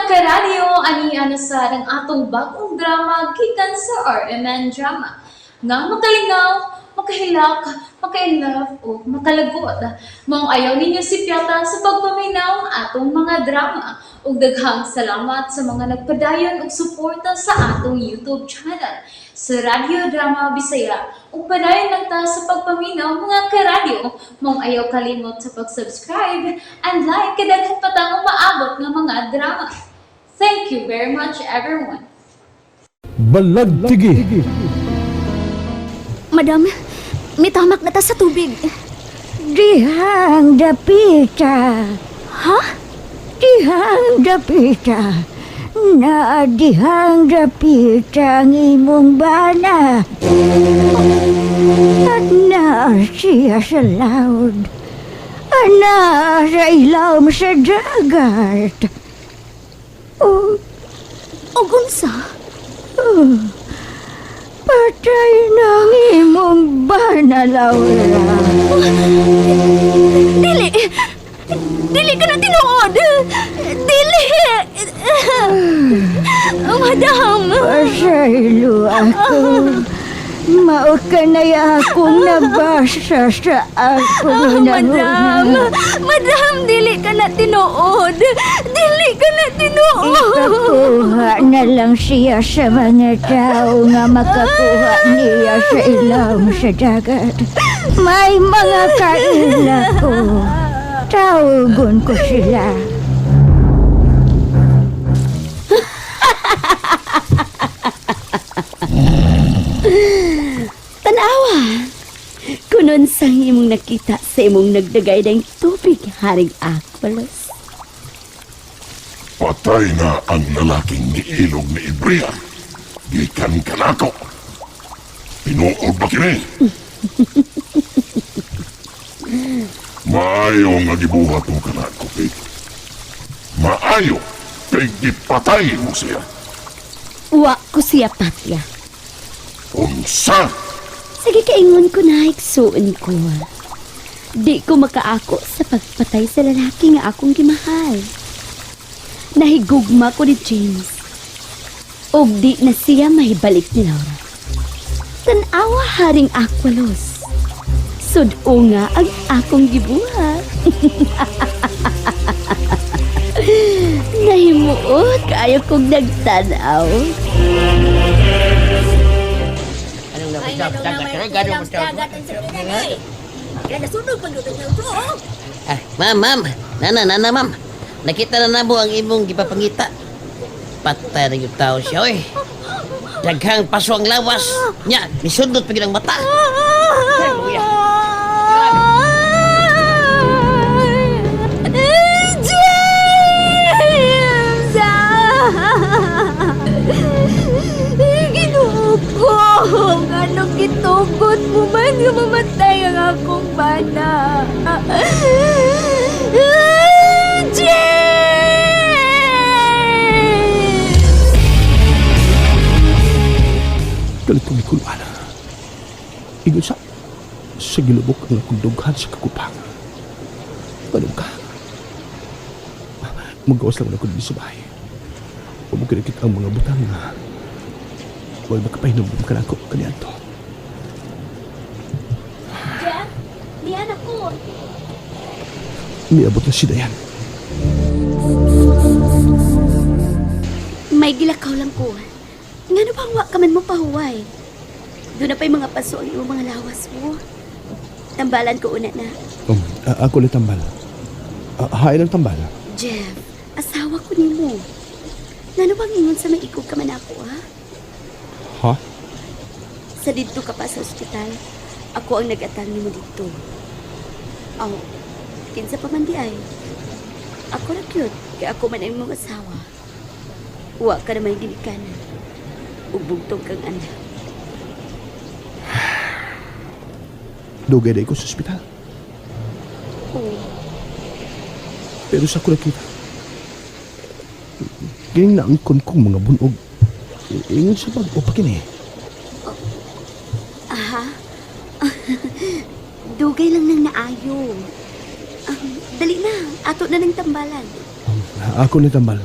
Karadyo, ani na sa ang atong bagong drama gikan sa RMN Drama. Nga makalingaw, makahilak, maka-inlove o makalagot. Maong ayaw ninyo sipyata sa pagpaminaw ang atong mga drama. Ug daghang salamat sa mga nagpadayon og suporta sa atong YouTube channel sa Radyo Drama Bisaya. Ug padayon lang ta sa pagpaminaw, mga karadyo. Maong ayaw kalimot sa pag-subscribe and like kay daghan pa tang umaabot nga mga drama. Thank you very much, everyone. Balagtigi. Madam, may tamak na ta sa tubig. Dihang dapita. Ha? Dihang dapita. Na dihang dapita ang imong bana. At naa siya sa laod. Ana sa ilawom sa dagat. Oh, Og unsa? Patay na ang imong bana, Laura. Dili! Dili ka na tinuod! Dili! Madam! Pasaylo ako. Mao ka na akong nabasa sa akong Madam! Madam, dili ka na tinuod! Dili ka na tinuod! Ikakuha na lang siya sa mga tao nga makakuha niya sa ilawom sa dagat. May mga kaila ko. Tawagon ko sila. Tanawa! Kunon sang imong nakita sa imong nagdagay ng tubig, Haring Aqualos. Patay na ang lalaking niilog ni Ibria. Gikan kanako. Tinuod ba kini? Maayo nga gibuhat mo kanako, Pig. Maayo kay gipatay mo siya. Wa ko siya patya. Unsa? Sige, kaingon ko na, igsuon ko. Di ko makaako sa pagpatay sa lalaki nga akong gimahal. Nahigugma ko ni James. Og di na siya mahibalik ni Laura. Tanawa, Haring Aqualos. Sudo nga ang akong gibuhat. Nahimuot kaayo kong nagtanaw. Ah, ma'am, ma'am. Nana, nana, ma'am. Nakita na namo ang imong gipapangita. Patay na yung tao siya, oy. Daghang paso ang lawas. Nya, misundot pa gyud ang mata. Ay, kuya. James! Ginoo ko! Anong gitugot mo man nga mamatay ang akong bana? James! Galit kong ikuluan. Ingon sa gilubok ang akong dughan sa kakupang. Paano ka? Magawas lang ako dito sa bahay. Huwag mo kinakita ang mga butang nga. Huwag makapahinumdum ka na ako kaniadto. Jeff, niyan ako. Niabot na si Dayan. May gilakaw lang ko. Ngano bang wa ka man mo pahuway? Doon na pa'y mga paso ang iyong mga lawas mo. Tambalan ko una na. Ako ulit tambal. Hain ang tambal. Jeff, asawa ko nimo. Ngano bang ingon sa maikog ka man ako, ha? Ha? Sa didto ka pa sa ospital, ako ang nag-atang nimo dito. Aw, kinsa pa man di ay. Ako ra cute, kay ako man ang imong asawa. Wa ka na may ginikanan. Ug bugtong kang anak. Dugay na ko sa ospital. Oo. Pero sa ko nakita, kining naangkon kong mga bunog. Ingon sa bag-o pa kini. Aha. Dugay lang nang naayo. Dali na, ato na ng tambalan. Ako ni tambal.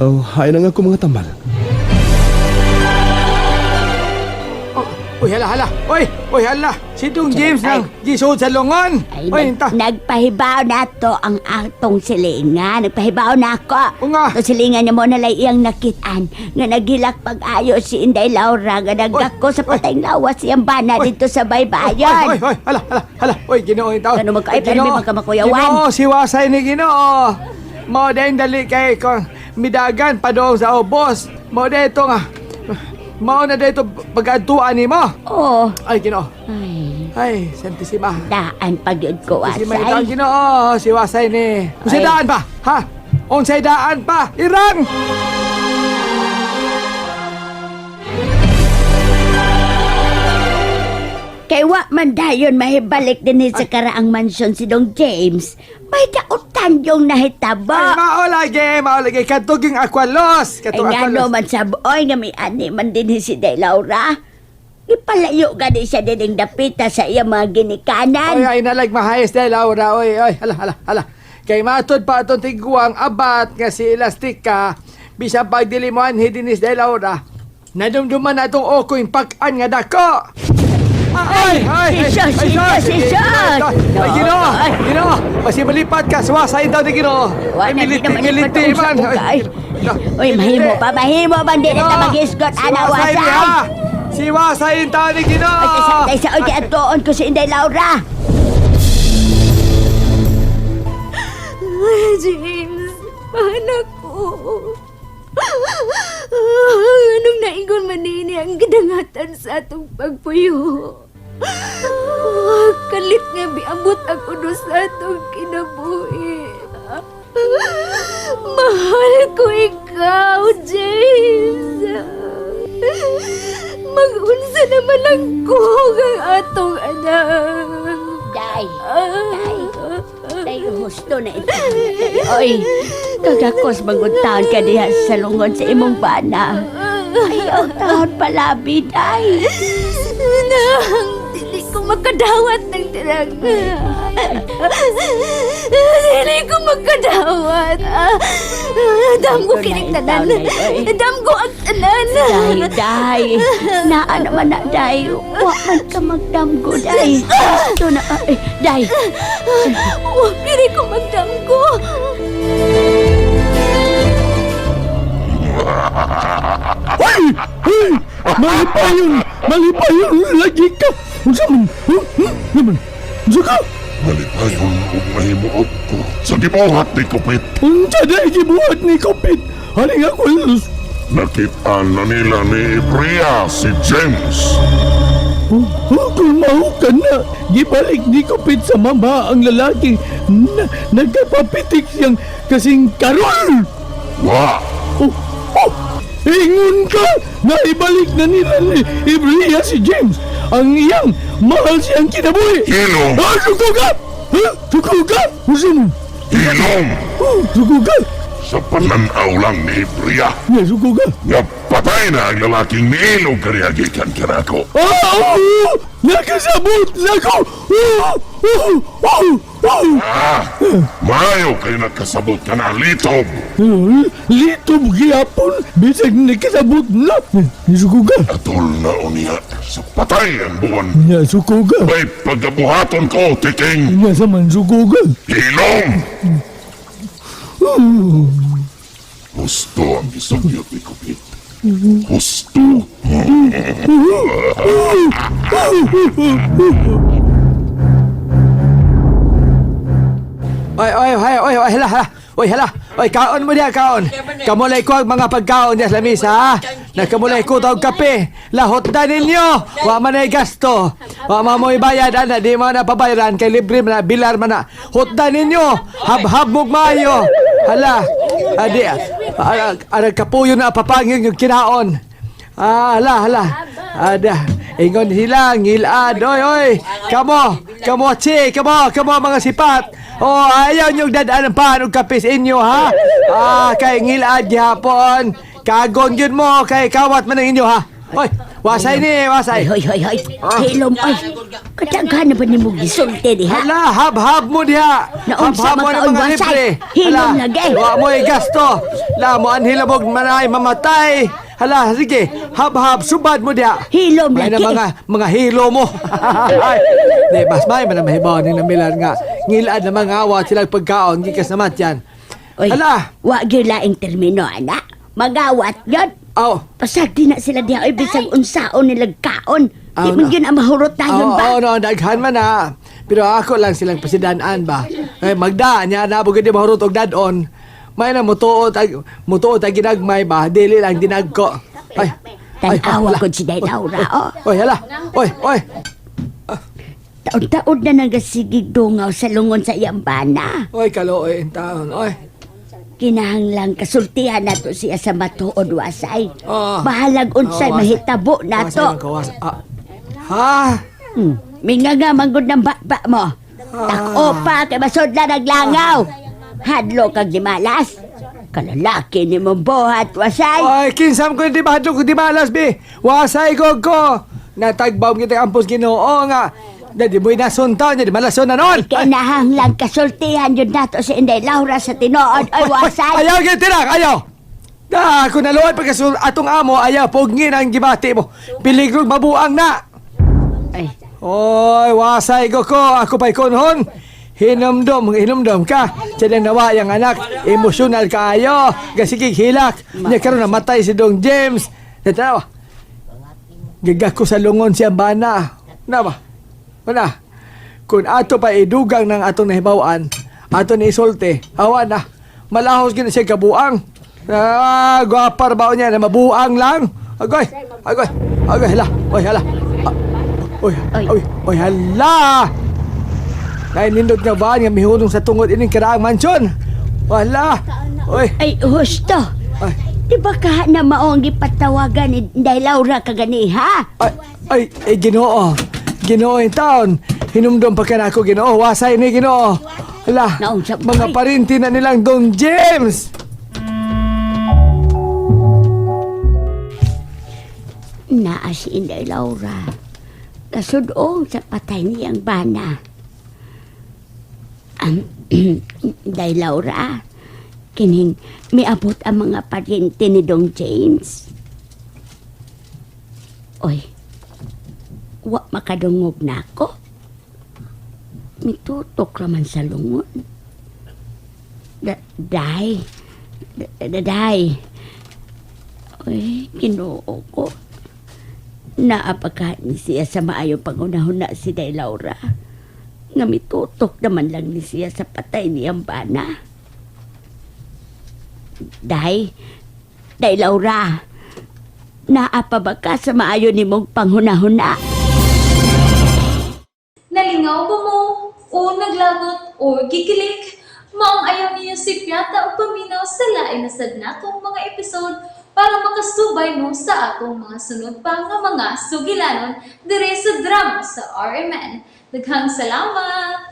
Oh, hay na nga ko mga tambal. Uy, hala, hala. Uy, uy, hala. Si Dong James nang gisod sa lungon. Ay, Uy, inta. nagpahibaw na to ang atong silingan. Nagpahibaw na ako. O nga. Itong silingan niya mo nalay iyang nakitaan nga naghilak pag-ayo si Inday Laura nga nagdako sa patayng lawas siyang bana Uy. dito sa Uy, uy, baybayon. uy, hala, hala, hala. Uy, Ginoo yung taon. Ano magkaay, pero may magkamakuyawan. Ginoo, siwasay ni Ginoo. Mao dahil dali kay kung midagan pa doon sa ubos. Mao dahil ito nga. Mao na dahil ito pag-adtuan ni mo. Oh, Ay, Ginoo. ay, Ay, Santisima. daan pag yun ko, Santisima yung taon, asay. Ginoo. Siwasay ni. Unsay Ay. daan pa, ha? Unsay daan pa? Irang! Kay wa man dayon mahibalik din sa karaang mansyon si Dong James. May dautan yung nahitabo. Ay, mao lagi, mao lagi. Katog yung aqualos. Ay Katog nga aqualos. no man saboy nga may ani man din si Day Laura. Ipalayo gani siya din dapita sa iyang mga ginikanan. Oy, ay nalag mahayos dahil Laura. Oy, oy, hala, hala, hala. Kay matod pa atong tiguang abat nga si Elastica. Bisan pagdili mo anhi dinis dahil Laura. Nadumduman na itong oko'y pakan nga dako. Ay, ay, ay, Si Sus, ay, si ay, Sus, si Sus. Ay, Ginoo, Ay. Ginoo, basi malipat ka, suwasay daw ni Ginoo. Wa Ay, na di militi, naman militi ipatuong sa man. buka, Ay, ay. Ginoo, Oy, mahimo pa, mahimo man di na ta Ginoo, maghisgot ana siwasay wasay. niya. Siwasay daw ni Ginoo. Ay, sa tay sa oy atuon ko si Inday Laura. James, mahal ko. Anong naingon man nini ang gidangatan sa atong pagpuyo? Kalit nga biabot ako do sa atong kinabuhi. Mahal ko ikaw, James. Mag-unsa naman lang ko ang atong anak. Day, day. Day, husto na ito. Oy, kagakos maguntaon ka diha sa lungon sa imong bana. Ayaw taon palabi, day. Nang, dili ko makadawat ng tirang. Dili ko makadawat. Dam ko Ito na, kining itaw tanan. na, oy. Dam ko ang tanan. Day, day. Naa naman na, day. Wa man ka magdamgo, day. Ito na, ay, day. Wa dili ko magdamgo. Ay! Ay! Malipayon! Malipayon! Lagi ka! Unsa man? Huh? Hmm? Naman? Unsa ka? Malipayon ug mahimuot ko sa gibuhat ni Kupit. Unsa dahil gibuhat ni Kupit? Haling ako lus. Nakitaan na nila ni Ibria si James. Oh, kung mao ka na, gibalik ni Kupit sa mama ang lalaki na nagkapapitik siyang kasing karol! Wa! Oh, oh, ingon ka! Naibalik na nila ni Ibria si James! Ang iyang mahal siyang kinabuhi! Hilom! Ah, suko ka! Ha? Suko ka? Unsa mo? Hilom! Oh, suko ka! Sa pananaw lang ni Ibria Nga, suko ka! nga patay na ang lalaking niilog kaniagikan kanako. Ah, oh, oh, nakasabot na ko! Oh, oh, oh, oh. Ah! Maayo kay nakasabot ka na, litob! Litob gihapon, bisag nakasabot na. Suko ka! Atol na unya sa patay ang buwan. Nga, suko ka! May pagkabuhaton ko, tiking! Nga sa man suko ka! Hilom! Husto ang gisugyot ni Kupit. Husto! Oy, oy, oy, oy, oy, hala, hala. Oy, hala. Oy, kaon mo diha, kaon. Kamulay ko ang mga pagkaon diha sa lamisa, ha? Nagkamulay ko tawag kape. Lahot na ninyo. Wa man ay gasto. Wa man mo'y bayad, ana. Di mo na pabayaran. Kay libre man na, bilar man na. Hot na ninyo. Habhab mong maayo. Hala. Adi, arag kapuyo na papangin yung kinaon. Ah, hala, hala. Ada. Ingon sila, ngilad. Oy, oy. Kamo, kamo, chi, kamo, kamo mga sipat. Oh, ayaw niyong dadaan ang paan og kape sa inyo, ha? Ah, kay ngilad gihapon. Kagon yun mo, kay kawat man ang inyo, ha? Oy, Wasay ni, wasay. Hoy, hoy, hoy. Hilom, oy. Kadaghan na ba nimo gisulti diha? Hala, hab-hab mo diha. Naunsa Hab-hab mo ng makaon, mga wasay. libre. Hilom lagi. Wa mo gasto. La mo anhilabog manay mamatay. Hala, sige. Hab-hab, subad mo diha. Hilom May na lagi. mga hilo mo. Ay, di, mas may man ang mahibaw ni Namilan nga. Ngilaan na mga awat silang pagkaon, gikas naman yan. Oy, Hala, wa gyud laing termino, ana. Magawat yun. aw. Pasag di na sila diha oy bisag unsaon nilag kaon. Di Aw, man no. gyud ang mahurot tayon Oo, ba? oh, no, daghan man na. Pero ako lang silang pasidanaan ba. Eh, magdaan niya na bugod di mahurot og dadon. May na mutuot ag mutuot ag ginagmay ba, dili lang dinagko. Ay. Ay, Tan-awa hala. ko si Day Laura, oh. Oy, hala. Oy, oy. Taon-taon na nagasigig dungaw sa lungon sa iyang bana. Oy, kalooy in taon. Oy. Kinahanglang kasultihan nato siya sa matuod wasay. Oo. Bahalag unsay Oo, wasay. mahitabo Wasay nato. man ka, wasay. Ah. Ha? Minga nga manggod ng bakba mo. Tako pa kay masudla naglangaw. Hadlo kag di malas. Kalalaki ni mong buhat wasay. Oy, kinsam ko di ba ko di malas bi. Wasay ko ko. Natagbaw kita ampos Ginoo nga. Dadi mo'y nasuntaw niya di malason na noon. Kinahanglang kasultihan yun nato si Inday Laura sa tinuod ay wasay. Ayaw gyud tirak, ayaw. Da, kung naluoy pagkasul atong amo, ayaw pugngin ang gibati mo. Piligrog mabuang na. Ay, Oy, wasay ko ko, ako pa'y kunhon. Hinumdum, hinumdum ka. Siya nawa yang anak, emosyonal kaayo. Gasigig hilak. Nya karon namatay si Dong James. Tanawa. Gigako sa lungon siya bana. Na ba? Wala. Kung ato pa idugang ng atong nahibawan, ato ni isulti, awa na. Malahos gina siya kabuang. Ah, gwapar ba niya na mabuang lang? Agoy, agoy, agoy, hala, oy, hala. Ah, oy, Oy. oy, oy, hala! Nainindot nga ba nga mihunong sa tungod ining karaang mansyon? Wala! Oy, ay husto. ay, Di ba ka na maong gipatawagan ni Inday Laura kaganiha? ay, ay, ay, Ginoo. Ginoo in town. Hinumdum pa ka na ako, Ginoo. Wasay ni Ginoo. Hala, Naunsa ba, mga ay? parinti na nilang Dong James. Naa si Inday Laura. Kasudong sa patay niyang bana. Ang Inday Laura, kining miabot ang mga paryente ni Dong James. Oy, wa makadungog na ako. Mitutok raman sa lungon. Day, day. Oy, Ginoo ko. Naapakain siya sa maayong pangunahon na si Day Laura. Nga mitutok naman lang ni siya sa patay niyang bana. Day, Day Laura, naapa ba ka sa maayo nimong panghunahuna? Nalingaw ba mo? O naglagot o gikilig? Maong ayaw niyo si Piata o paminaw sa lain na sad natong mga episode para makasubay mo sa atong mga sunod pa nga mga sugilanon dire sa drama sa RMN. Daghang salamat!